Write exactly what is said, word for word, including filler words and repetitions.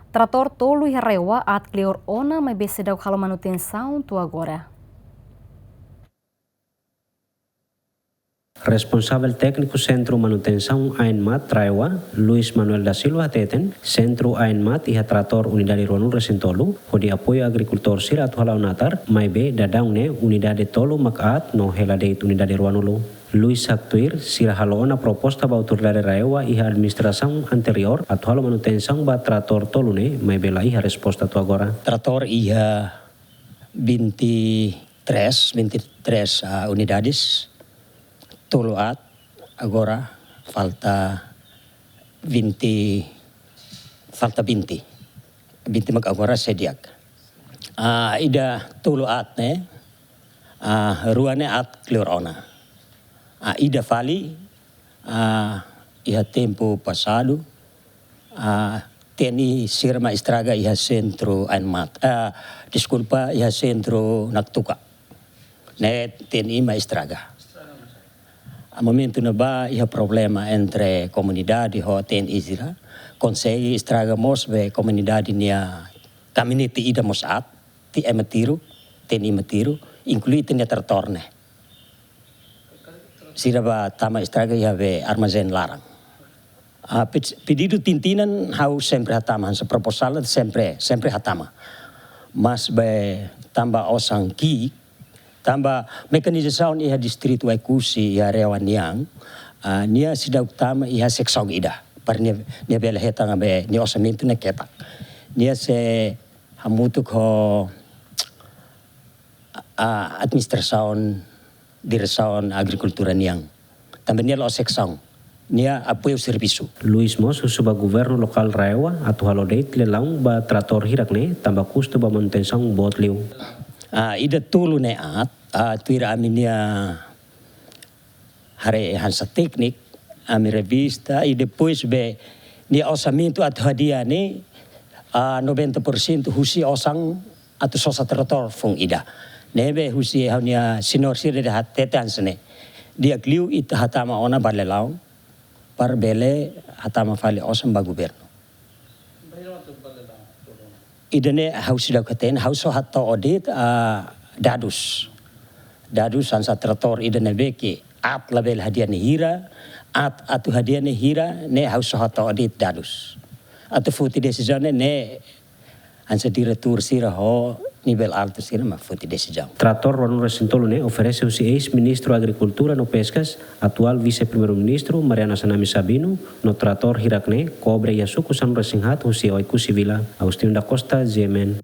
Tratór tolu iha RAEOA aat kleur ona maibé seidauk halo manutensaun to'o agora. Responsavel tékniku Sentru Manutensaun Ain-Maat RAEOA, Luis Manuel da Silva hateten, Sentru Ain-Maat iha tratór unidade ruanulu resin tolu, hodi apoiu agrikultór sira atu hala'o natar, maibé daudaun ne'e unidade tolu mak aat no hela de'it unidade ruanulu. Luis haktuir, sira halo ona proposta ba autoridade RAEOA iha administrasaun anteriór atu halo manutensaun ba tratór tolu ne'e, maibé la iha resposta to'o agora. Tratór iha vinte e três, vinte e três, ah, unidades, tolu aat, agora falta vinte, falta vinte. Vinte mak agora sei di'ak. Ah, ida tolu aat ne'e, ah, rua ne'e aat kleur ona. Ah, ida fali, ah, iha tempu pasadu, ah, T N I sira mak estraga iha Sentru Ain-Maat. Ah, deskulpa, iha Sentru Naktuka. Ne'e T N I mak estraga. Ah, momentu ne'ebá iha problema entre komunidade ho T N I sira. Konsege estraga mós be komunidade nia kamionete ida mós aat, ti ema tiru, T N I mak tiru, inklui ita-nia tratór ne'e. Sira bá tama estraga iha be armazén laran. Ah, ped-, pedidu tinan-tinan ha'u sempre hatama, hanesan proposal sempre, sempre hatama. Mas be tanba osan ki'ik, tanba mekanizasaun iha distritu Oekusi iha RAEOA nian, ah, nia seidauk tama iha seksaun ida. Para nia, nia bele hetan be nia orsamentu ne'e ketak. Nia sei hamutuk ho, ah, administrasaun, diresaun agrikultura nian. Tanba nia la'ós seksaun, nia apoiu servisu. Luis mós husu ba governu lokál RAEOA atu halo de'it lelaun ba tratór hirak ne'e, tanba kustu ba manutensaun boot liu. Ah, ida tolu ne'e aat, ah, tuir ami-nia haree hanesan tékniku, ami revista, i depois be nia orsamentu atu hadi'a ne'e, ah, noventa por cento husi osan atu sosa tratór foun ida. Ne'ebé husi ha'u-nia señór sira dehan hatete hanesan ne'e. Di'ak liu ita hatama ona ba lelaun, para bele hatama fali osan ba governu. Ida-ne'e ha'u seidauk hatene, ha'u só hato'o de'it, ah, dadus. Dadus hanesan tratór ida ne'ebé ke aat labele hadi'a nia hira, aat atu hadi'a nia hira, ne'e ha'u só hato'o de'it dadus. Atu foti desizaun ne'e, ne'e hanesan diretór sira ho nivel altu sira mak foti desizaun. Tratór ruanulu resin tolu ne'e oferese husi eis-ministru Agrikultura no Peskas, atuál Vise-Primeiru-Ministru Mariana Xanana Sabino, no tratór hirak ne'e kobre iha suku sanulu resin haat husi Oekusi Vila. Agostinho da Costa, G M N.